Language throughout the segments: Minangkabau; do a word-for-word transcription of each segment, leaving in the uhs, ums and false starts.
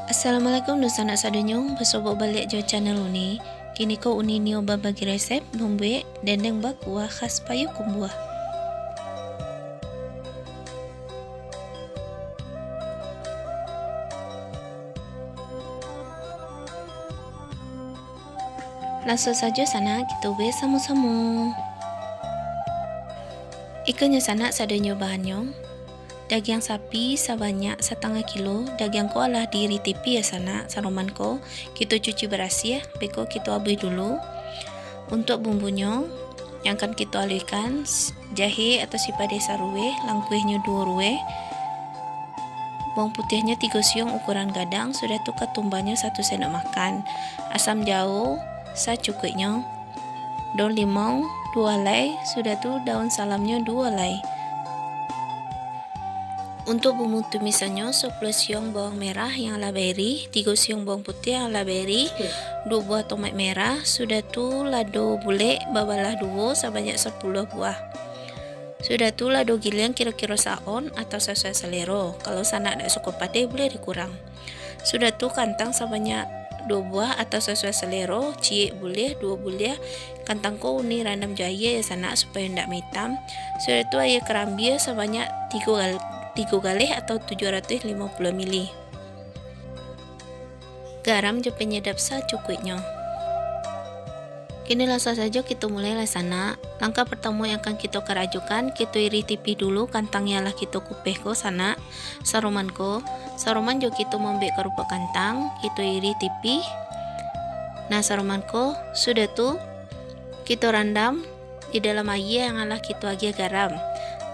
Assalamualaikum dunsanak sadonyo, basobok baliak jo channel Uni. Kini ko Uni nio babagi resep mambuek dendeng bakuah khas Payakumbuah. Langsuang sajo sanak kito buek samo-samo. Iko nyo sanak sadonyo bahannyo. Dagiang sapi sabanyak satangah kilo, dagiang ko alah diirih tipih ya sanak, saroman ko kito cuci barasiah, beko kito abuih dulu. Untuak bumbunyo, yang akan kito aluihkan, s-, jahe atau sipadeh saruweh, langkuehnyo duwo ruweh, bawang putiahnyo tigo siung ukuran gadang, sudah tu katumbanyo satu sendok makan, asam jawo sacukuiknyo, daun limau duwo alai, sudah tu daun salamnyo duwo alai. Untuak bumbu tumisannyo, sapuluah siung bawang merah yang lah bairih, tigo siung bawang putiah yang lah bairih, duwo buah tomat merah, sudah tu lado bulek babalah duwo sabanyak sapuluah buah. Sudah tu lado giliang kiro-kiro saon atau sasuai salero. Kalau sanak dak suko padeh, buliah dikurang. Sudah tu kantang sabanyak duwo buah atau sasuai salero, ciek buliah, duwo buliah. Kantang ko Uni randam jo aia ya sanak, supayo indak maitam. Sudah tu aia karambia sabanyak tigo gal-, tigo galeh atau tujuah ratuih limo puluah mili. Garam jo panyadap sacukuiknyo. Kini langsuang sajo kito mulai lai sanak. Langkah partamo yang akan kito karajokan, kito irih tipih dulu kantang yang lah kito kupeh ko sanak, saroman ko. Saroman jo kito mambuek karupuak kantang, kito irih tipih. Nah, saroman ko, sudah tu kito randam di dalam aia yang alah kito agiah garam.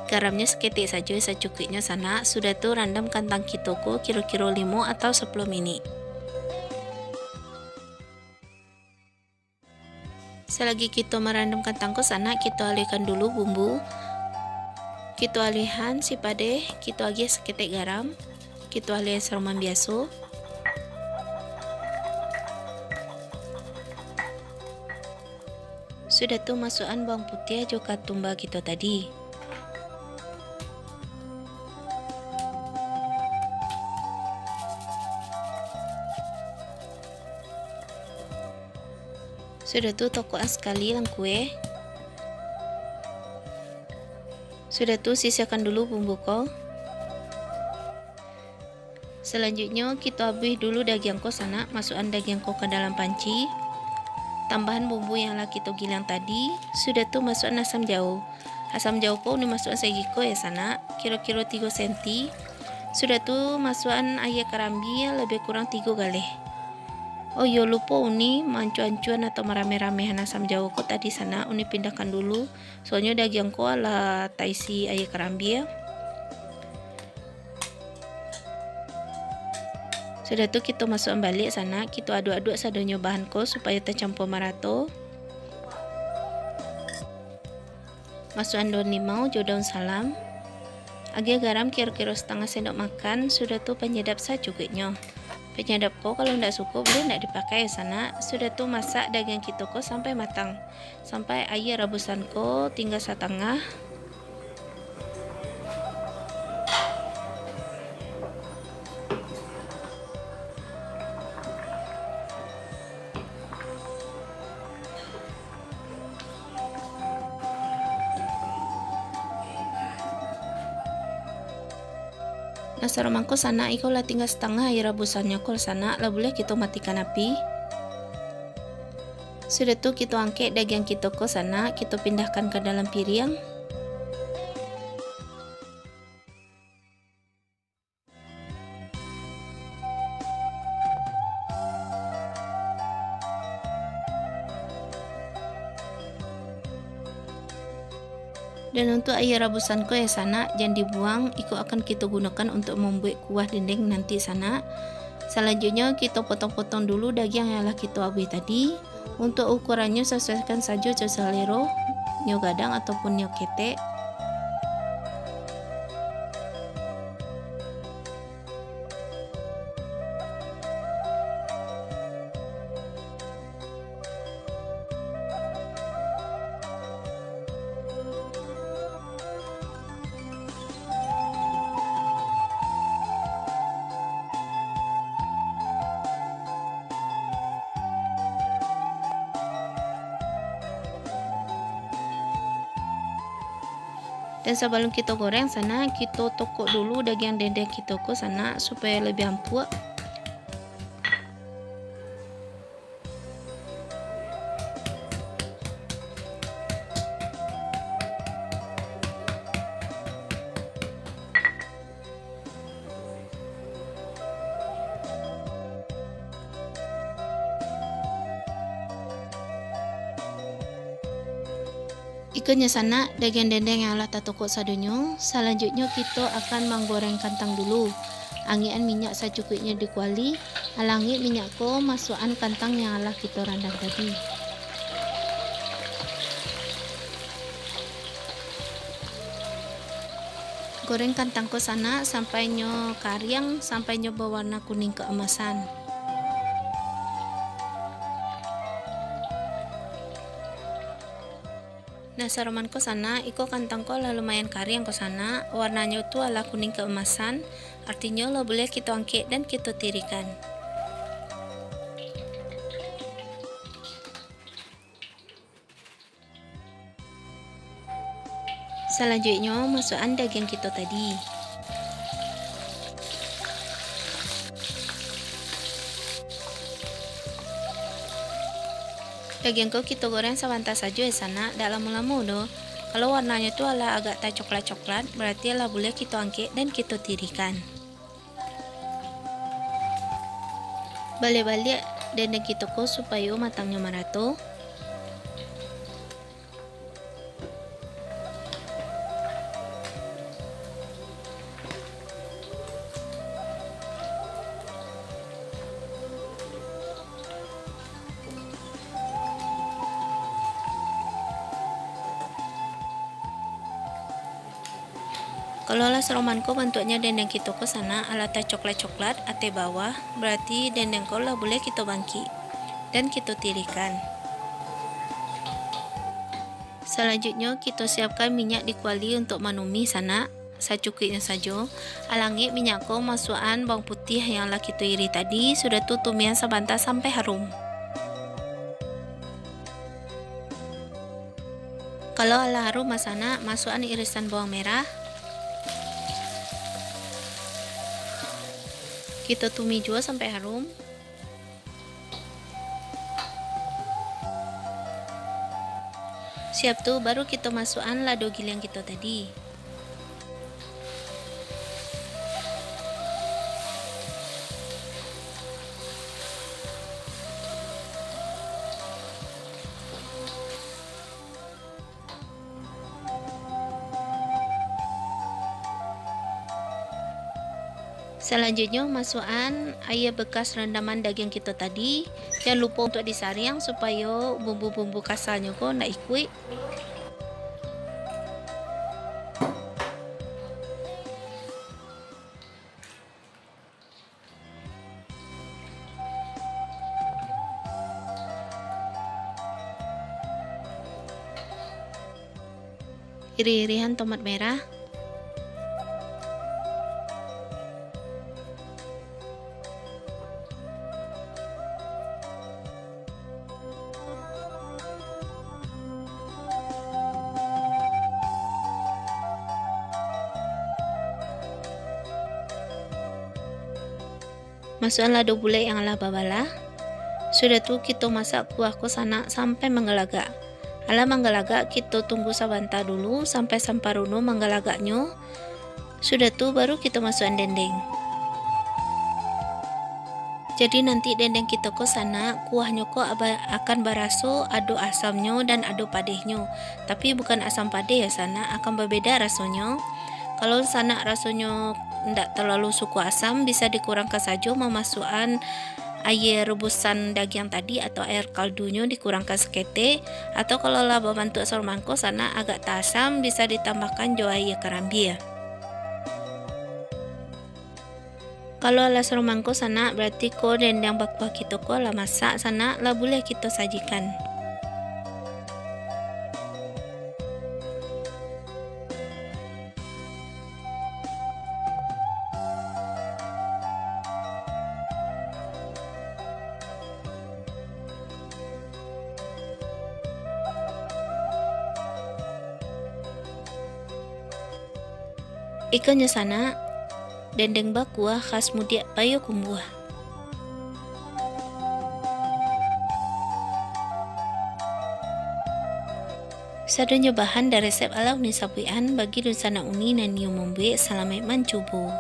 Garamnyo saketek sajo, sacukuiknyo sanak, sudah tu randam kantang kito ko kiro-kiro limo atau sapuluah minik. Salagi kito marandam kantang ko sanak, kito aluihkan dulu bumbu. Kito aluihan sipadeh, kito agiah saketek garam, kito aluihan saroman biaso. Sudah tu masuakan bawang putiah jo katumba kito tadi. Sudah tu tokokan sakali langkueh. Sudah tu sisiahkan dulu bumbu ko. Salanjuiknyo, kito abuih dulu dagiang ko sanak, masuakan dagiang ko ka dalam panci. Tambahan bumbu yang lah kito giliang tadi, sudah tu masuakan asam jawo. Asam jawo ko Uni masuakan sagiko ya sanak, kiro-kiro tigo senti. Sudah tu masuakan aia karambia labiah kurang tigo galeh. Oh iyo, lupo Uni maancuah-ancuahan atau marameh-ramehan asam jawo ko tadi sanak, Uni pindahkan dulu. Soalnyo dagiang ko alah taisi aia karambia. Sudah tu kito masuakan baliak sanak, kito aduk-aduk sadonyo bahan ko supayo tacampua marato. Masuakan daun limau jo daun salam. Agiah garam kiro-kiro satangah sendok makan, sudah tu panyadap sacukuiknyo. Panyadap ko kalau ndak suko, buliah ndak dipakai sanak. Sudah tu masak dagiang kito ko sampai matang. Sampai aia rabusan ko tingga satangah. Nah, saroman ko sanak, iko lah tingga satangah aia rabusannyo ko sanak, lah buliah kito matikan api. Sudah tu kito angkek dagiang kito ko sanak, kito pindahkan ka dalam piriang. Dan untuk aia rabusan ko ya sanak, jan dibuang, iko akan kito gunokan untuk mambuek kuah dendeng nanti sanak. Salanjuiknyo kito potong-potong dulu dagiang yang lah kito abuih tadi. Untuk ukurannyo sasuaikan sajo jo salero, nio gadang ataupun nio ketek. Dan sabalun kito goreng sanak, kito tokok dulu dagiang dendeng kito ko sanak, supayo labiah ampuak. Iko nyo sanak, dagiang dendeng yang alah tatokok sadonyo. Salanjuiknyo, kito akan manggoreng kantang dulu. Angek-an minyak sacukuiknyo di kuali. Alah angek minyak ko, masuak-an kantang yang alah kito randam tadi. Goreng kantang ko sanak sampai nyo kariang, sampai nyo bawarna kuning keemasan. Nah, saroman ko sanak, iko kantang ko lah lumayan kariang ko sanak, warnanyo tu alah kuning keemasan, artinyo lah buliah kito angkek dan kito tirikan. Salanjuiknyo, masuak-an dagiang kito tadi. Dagiang ko kito goreng sabanta sajo, eh, sanak, dak lamo-lamo doh. Kalau warnanyo tu alah agak tacoklat-coklat, barati alah buliah kito angkek dan kito tirikan. Baliak-baliak dendeng kito ko supayo matangnyo marato. Kalau lah saroman ko bantuaknyo dendeng kito ko sanak, alah tacoklat-coklat ateh bawah, barati dendeng ko lah buliah kito bangkik, dan kito tirikan. Salanjuiknyo, kito siapkan minyak di kuali untuak manumih sanak, sacukuiknyo sajo. Alah angek minyak ko, masuak-an bawang putiah yang lah kito irih tadi, sudah tu tumihan sabanta sampai harum. Kalau alah harum, sanak, masuak-an irisan bawang merah. Kito tumih juo sampai harum. Siap tu, baru kito masuak-an lado giliang kito tadi. Salanjuiknyo, masuak-an aia bekas randaman dagiang kito tadi. Jan lupo untuak disaring, supayo bumbu-bumbu kasanyo ko ndak ikuik. Irih-irihan tomat merah. Masuak-an lado bulek yang alah babalah. Sudah tu, kito masak kuah ko sanak sampai manggalagak. Alah manggalagak, kito tunggu sabanta dulu sampai samparuno manggalagaknyo. Sudah tu, baru kito masuak-an dendeng. Jadi, nanti dendeng kito ko sanak, kuahnyo ko aba-, akan baraso ado asamnyo dan ado padehnyo. Tapi, bukan asam padeh ya sanak, akan babeda rasonyo. Kalau sanak rasonyo ndak talalu suko asam, bisa dikurangkan sajo mamasuak-an aia rebusan dagiang tadi atau aia kaldunyo dikurangkan saketek, atau kalau lah babantuak saruang mangko sanak agak taasam, bisa ditambahkan jo aia karambia. Kalau lah saruang mangko sanak, barati ko dendeng bakuah kito ko lah masak sanak, lah buliah kito sajikan. Ikan nyo sanak, dendeng bakuah khas Mudiak Payokumbuah. Sadonyo bahan dari resep ala Uni sabuik-an, bagi dunsanak Uni nan nio mambuek, salamaik mancubo.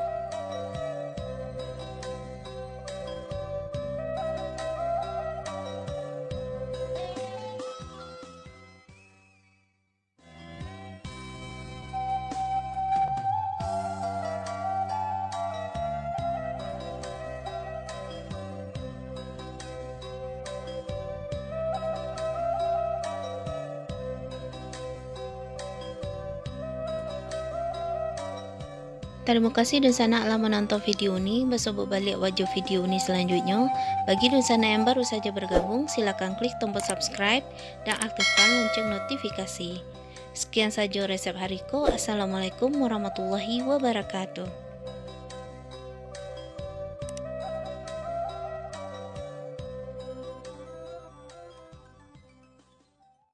Tarimo kasih dunsanak lah manonton video ni. Basobok baliak wajo video ni salanjuiknyo. Bagi dunsanak yang baru saja bergabung, silakan klik tombol subscribe dan aktifkan lonceng notifikasi. Sekian sajo resep hari ko. Assalamualaikum warahmatullahi wabarakatuh.